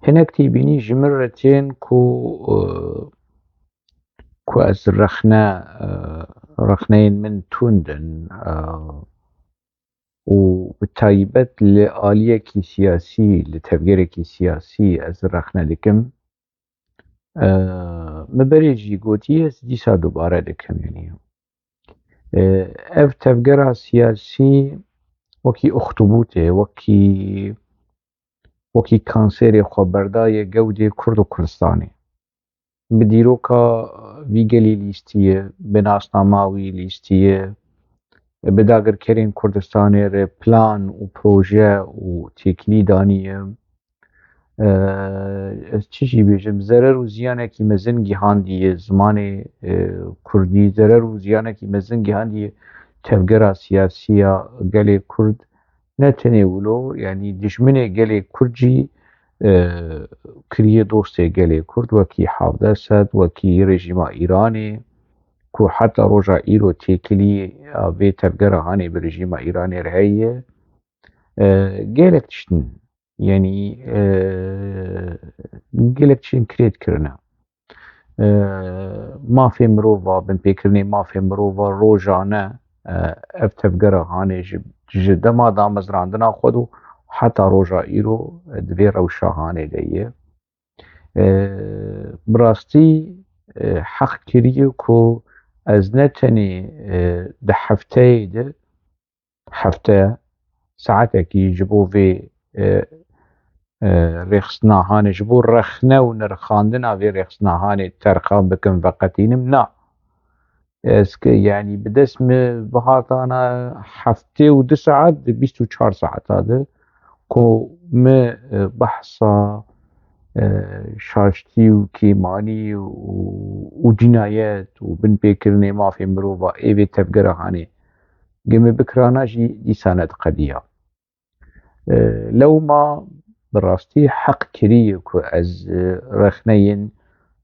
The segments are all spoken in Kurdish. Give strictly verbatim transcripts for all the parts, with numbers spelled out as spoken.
Hinek têbînî ji min re tên ku, e, ku ez rexne, e, rexneyên min tund in, e, û bi taybet li aliyekî siyasî, li tevgerekî siyasî ez rexne dikim. E, min berê jî gotiye, ez dîsa dubare dikim, yanî. E, ev tevgera siyasî wekî uxtubûtê, wekî, wekî kanserê xwe berdaye gewdê Kurd û Kurdistanê. Bi dîroka vî gelî lîstiye, bi nasnama wî lîstiye, bi dagirkerên Kurdistanê re plan û proje û têkilî daniye. E, ez çi jî bêjim, zerer û ziyanekî mezin gihandiye zimanê, e, kurdî, zerer û ziyanekî mezin gihandiye tevgera siyasî ya gelê Kurd. Ne tenê wilo, yanî dijminê gelê Kurd jî, e, kiriye dostê gelê Kurd, wekî Hevdeh Sed, wekî rejîma Îranê, ku heta roja îro têkilî ya vê tevgera hanê bi rejîma Îranê re heye. E, gelek tiştin, yanî, e, gelek tiştin krêt kirine. E, mafê mirova, binpêkirinê mafê mirova rojane, e, ev tevgera hanê ji, ji dema damezrandina xwe do heta roja îro, e, di vê rewşa hanê de ye. E, bi rastî, e, heq kiriye ku ez ne tenê, e, di hefteyê de, hefte saetekî ji bo vê, e, e, rêxistina hanê, ji bo rexne û nirxandina vê rêxistina hanê terxan bikim, veqetînim, na. Ez ki, yanî bi dest min bihatana heftê û du saet, di bîst û çar saeta de ku min, e, behsa, e, şaştî û kêmanî û, û cinayet û binpêkirinê mafê mirova ê vê tevgera hanê ge min bikirana jî dîsa nediqediya. E, lewma bi rastî heq kiriye ku ez, e, rexneyên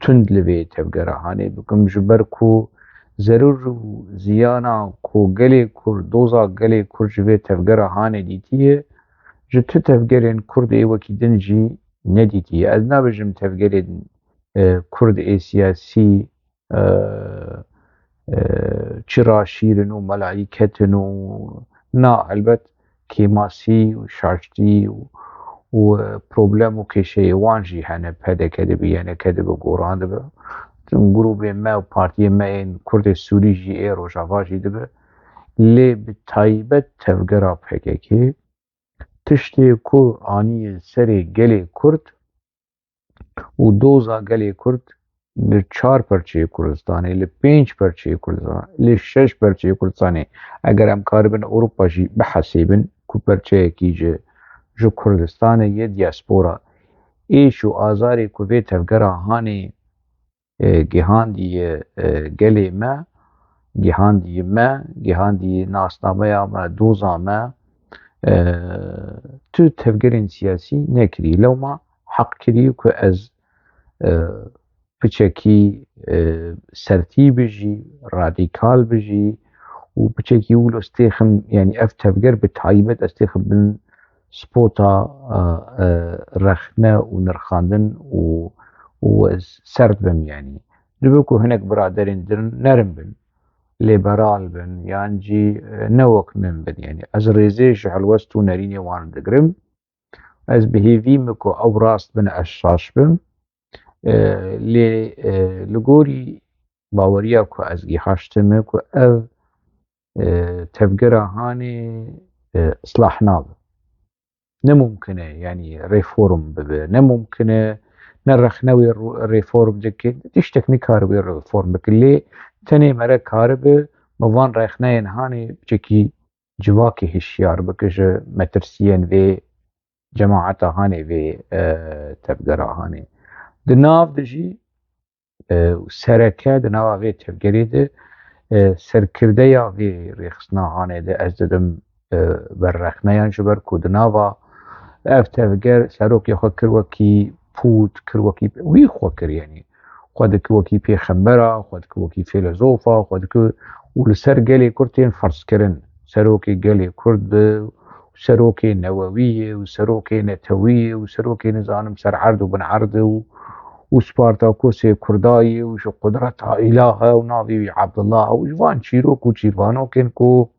tund li vê tevgera hanê bikim, ji ber ku zerûr û ziyana ku gelê Kurd, doza gelê Kurd ji vê tevgera hanê dîtiye, ji tu tevgerên Kurd ê wekî din jî nedîtiye. Ez nabêjim tevgerên, e, Kurd ê siyasî, e, e, çi raşîr in û melayîket in û na, elbet kêmasî û şaştî û, û, e, problem û kêşeyê wan jî hene, P D K dibe, Y N K dibe, goran dibe. Grûbê me û partiyê me yên Kurdê Sûrî jî ê Rojava jî dibe. Lê bi taybet tevgera P K K tiştê ku aniye serê gelê Kurd, û doza gelê Kurd li çar perçeyê Kurdistanê, li pênc perçeyê Kurdistanê, li şeş perçeyê Kurdistanê, eger em karibin Ewropa jî bihesêbin ku perçeyekî ji, ji Kurdistanê ye diaspora, êş û azarê ku vê tevgera hanê, e, gihandiye, e, gelê me, gihandiye me, gihandiye nasnameya me, doza me, e, tu tevgerên siyasî nekirî. Lewma heq kirî ku ez, e, piçekî, e, sertî bijî, radîkal bijî û piçekî wilo stêxim, yanî ev tevger bi taybet ez stêxim bin spota, e, e, rexne û nirxandin û, û ez sert bim, yanî. Dibe ku hinek biraderên din nerin bin, lêberal bin, yan jî, e, ne wek min bin, yanî. Ez rêzê ji helwest û nerînê wan digirim. Ez bi hêvî me ku ew rast bin, ez şaş bim. E, lê, e, li gorî baweriya ku ez gihaştime ku ev, e, tevgera hanê, e, islah nabe. Ne mumkin e, yanî reform bibe. Ne mumkin e, ne rexne wê ru-, reform dike. Tiştek nikare wê reform bike. Lê tenê mere karibe bi van rexneyên hanê piçekî civakê hişyar bike ji metirsiyên vê cemaeta hanê, vê, e, tevgera hanê. Di nav de jî, e, sereke di nava vê tevgerê de, e, serkirdeya vê rêxistina hanê de ez didim, e, berrexneyan, ji ber ku di nava ev tevger serokê xwe kir wekî pût, kir wekî wî xwe kir, yanî xwe dikir wekî pêxembera, xwe dikir wekî fîlozofa, xwe dikir û li ser gelê Kurd tên ferzkirin. Serokê gelê Kurd bi serokê Newewî ye û serokê Netewî ye û serokê nizanim ser erd û bin erd û û Spartakosê Kurda ye û ji qudreta îlah e û navê wî Abdullah e û ji van çîrok û çîrvanokên ku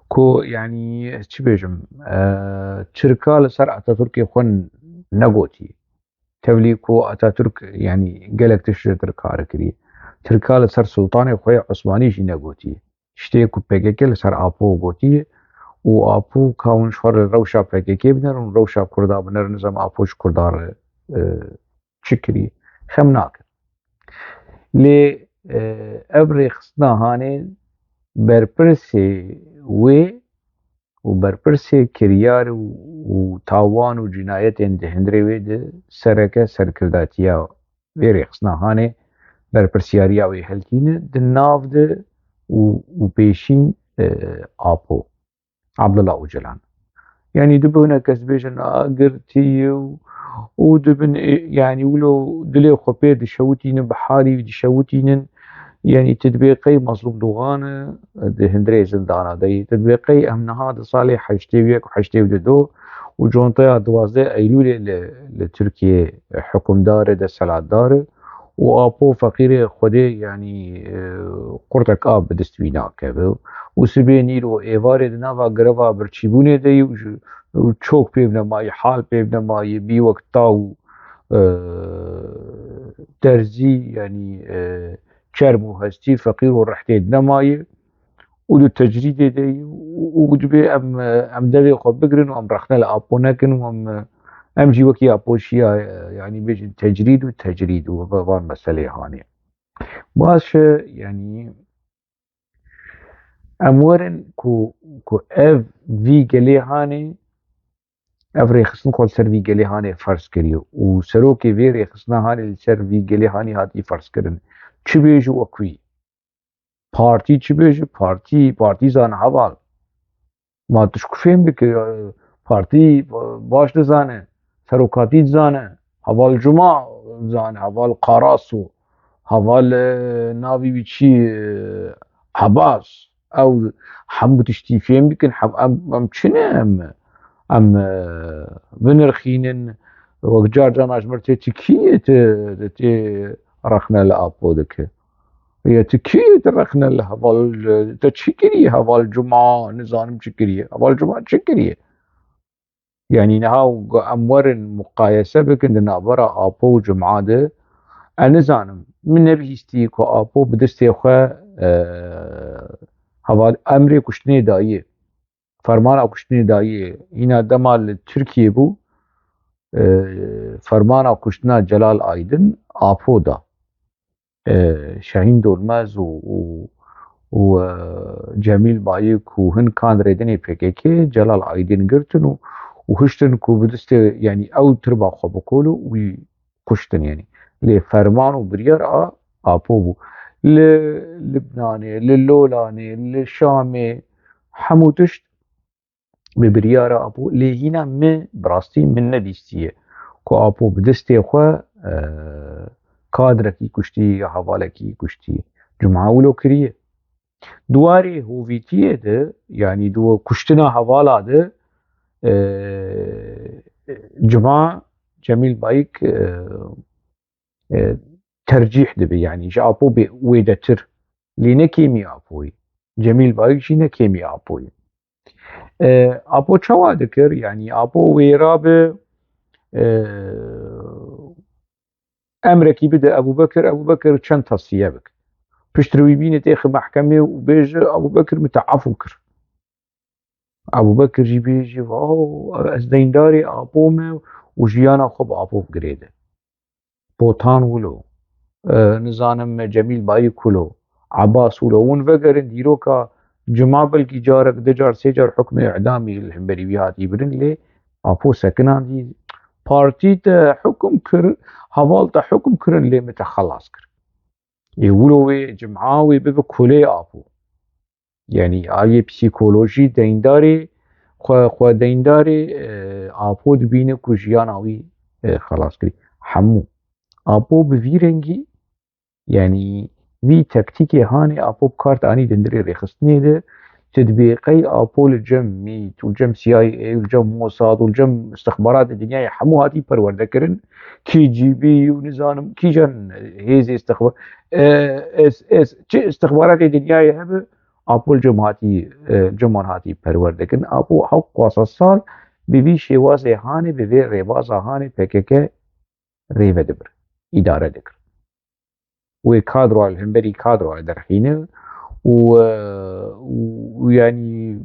ku, yanî, ez çi bêjim, e, Tirka li ser Atatürkê xwe negotî. Tevlî ku Atatürk, yanî, gelek tişt ji Tirka re kiriye. Tirka li ser Sultanê xwe yê Osmanî jî negotî. Tiştê ku P K K li ser Apo gotiye û Apo ka hûn ji xwe re rewşa P K K binerin û rewşa Kurda binerin, nizam Apo ji Kurda re, e, çi kirî? Xem nakin. Lê, e, ev rêxistina hanê berpirsê wê û berpirsê kiryar û, û tawan û cinayetên di hundirê wê de sereke serkirdatiya vê rêxistina hanê berpirsiyariya wê heltîne di nav de û, û pêşîn, e, Apo. Abdullah Ocalan. Yanî dibin kes bêjin, a, girtî û, û dibin, e, yanî wilo dilê xwe pê dişewitînin, bi halî wî dişewitînin. Yanî tu dibê qey Mazlûm Dogan e, di hundirê zindana de yî. Tu dibê qey em niha di salê heştê û yek û heştê û du û conteya duwazdeh Eylûlê li, li Tirkiyê hukimdar e, desthilatdar e. û Apo feqîrê Xwedê, yanî, e, qurtek av bi dest wî nakeve. Û sibê nîro êvarê di nava greva birçîbûnê de yî û ji, û çok pê nemayî, hal pê nemayî, bî wek taw û, e, derzî, yanî, e, çerm û hestî, feqîr û rehtê di nemayî. û di tecrîdê de yî û, û dibê em, em devê xwe bigirin û em rexne li Apo nekin û em, em jî wekî Apo şiya, yanî bêjin tecrîd û tecrîd û ve van meselê hanê. Baş e, yanî em werin ku, ku ev vî gelê hanê, ev rêxistin xwe li ser vî gelê hanê ferz kiriye û serokê vê rêxistina hanê li ser vî gelê hanê hatî ferz kirin. Çi bêjî wekî? Partî çi bêje? Partî, partî zane heval. Ma tu ji ku fêm dike, partî baş dizane, serokatî dizane, heval Cuma dizane, heval Karaso, heval, e, navî wî çi, e, Ebas. Ew hemû tiştî fêm dikin, hem, em, em çi ne em, em, e, binirxînin, wek car carna ji mir tê tikî, tê, tê rexne li Apo dike. Ya tu kî tu rexne li heval, te çi kiriye heval Cuma, nizanim çi kiriye. Heval Cuma çi kiriye? Yanî niha em werin muqayese bikin di navbera Apo û Cuma de. Ez nizanim, min nebihîstî ku Apo bi destê xwe, e, heval emrê kuştinê daye. Fermana kuştinê dayê, hîna dema li Tirkiyê bû, e, fermana kuştina Celal Aydin Apo da. E, Şahîn Dormez û, û, û, e, Cemîl Bayik û hin kadrê din ê P K K Celal Aydin girtin û, û hiştin ku bi destê, yanî ew tirba xwe bikolo û wî kuştin, yanî. Lê ferman û biryar a Apo bû. Li Libnanê, li Lolanê, li Şamê hemû tişt bi biryara Apo. Lê hîna min, bi rastî min nebîstiye ku Apo bi destê xwe, e, kadrekî kuştî ya hevalekî kuştî. Cuma wilo kiriye. Di warê hovîtiyê de, yanî di kuştina hevala de, e, Cuma Cemîl Bayik, e, e, tercîh dibe, yanî ji Apo bê wêdetir. Lê ne kêmî Apoyî. Cemîl Bayik jî ne kêmî Apoyî. E, Apo çawa dikir? Yanî Apo wêra bi, e, emrekî bide Ebûbekir, Ebûbekir çend tesliye bik. Piştre wî bîne têxi mehkemê û bêje, Ebûbekir min te efû kir. Ebûbekir jî bêjî, "Vaw, ez deyndarê Apo me û jiyana xwe bi Apo girêde." Potan wilo, e, nizanim me Cemîl Bayik wilo, Abbas wilo, hûn vegerin dîroka Cuma belkî carek, du car, sê car hukmê îdamî li hemberî wî hatî birin, lê Apo sekinandî, "Partî te hukum kir, heval te hukum kirin, lê min te xelas kir." Ê wilo wê Cuma wê bibe kolê Apo. Yanî aliyê psîkolojî deyndarê xwe, xwe deyndarê, e, Apo dibîne ku jiyana wî, e, xelas kirî. Hemû. Apo bi vî rengî, yanî vî taktîkê hanê Apo bi kar anî di hundirê rêxistinê de, Tedbîqey Apo li cem mît û cem C I A û li cem Mossad û li cem istixbaratê dinyayê hemû hatî perwerde kirin. K G B û nizanim kîjan hêzê istixba-, e, S S, çi istixbaratê dinyayê hebe, Apo li cem hatî, e, cem wan hatî perwerde kirin. Apo hewt sal bi vî şêwazê hanê, bi vê rêbaza hanê P K K rêve dibir, îdare dikir. Wê kadroya li hemberî kadroya derxîne û, e, û, û yanî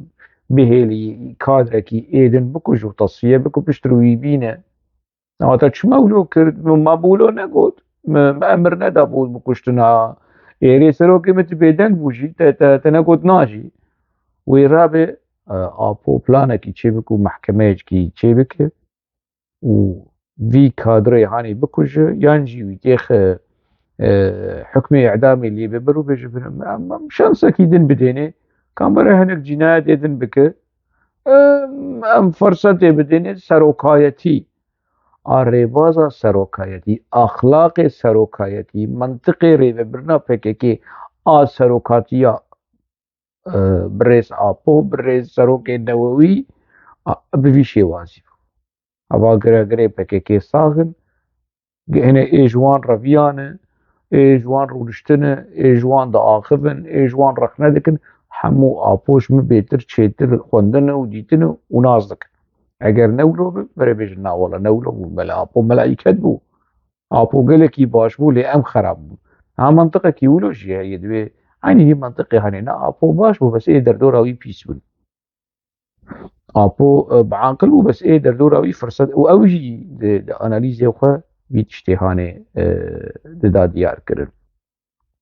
bihêlî kadrekî êdin bikuj û tesfiye biku piştir wî bîne. Ama te çima wilo kir? Ma bi wilo negot. Me, me emir neda bo bikuştina êrê serokê me, tu bêdeng bû jî, te, te, te negot na jî. Wê rabe, e, Apo planekî çêbik û mehkemeyekî çêbike û vî kadrê hanê bikuje, yan jî wî têxe, e, hukmê îdamê lê bibir û bêje, em, em şansekî din bidêne, kamera hinek cînayetê din bike, em, em firsetê bidêne serokayetî. A rêbaza serokayetî, axlaqê serokayetî, mentiqê rêvebirina P K K a serokatiya, e, birêz Apo, birêz serokê newewî, a, bi vî şêwazî bû. Eva giregirê P K K sax in, hene ê ji wan reviyane, ê ji wan rûniştine, ê ji wan diaxivin, ê ji wan rexne dikin, hemû Apo ji min bêtir, çêtir xwendine û dîtine û nas dikin. Eger ne wilo be, berê bêjin, na wele ne wilo bû, mela Apo melaîket bû. Apo gelekî baş bû, lê em xerab bûn. Ha, mentiqekî wilo jî heye, divê eynî hî mentiqê hene, ne Apo baş bû, bes ê derdora wî pîs bûn. Apo, e, bi aqil bû, bes ê derdora wî firset û ew jî di, di analîzê xwe vî tiştê hanê, e, dida diyar kirin.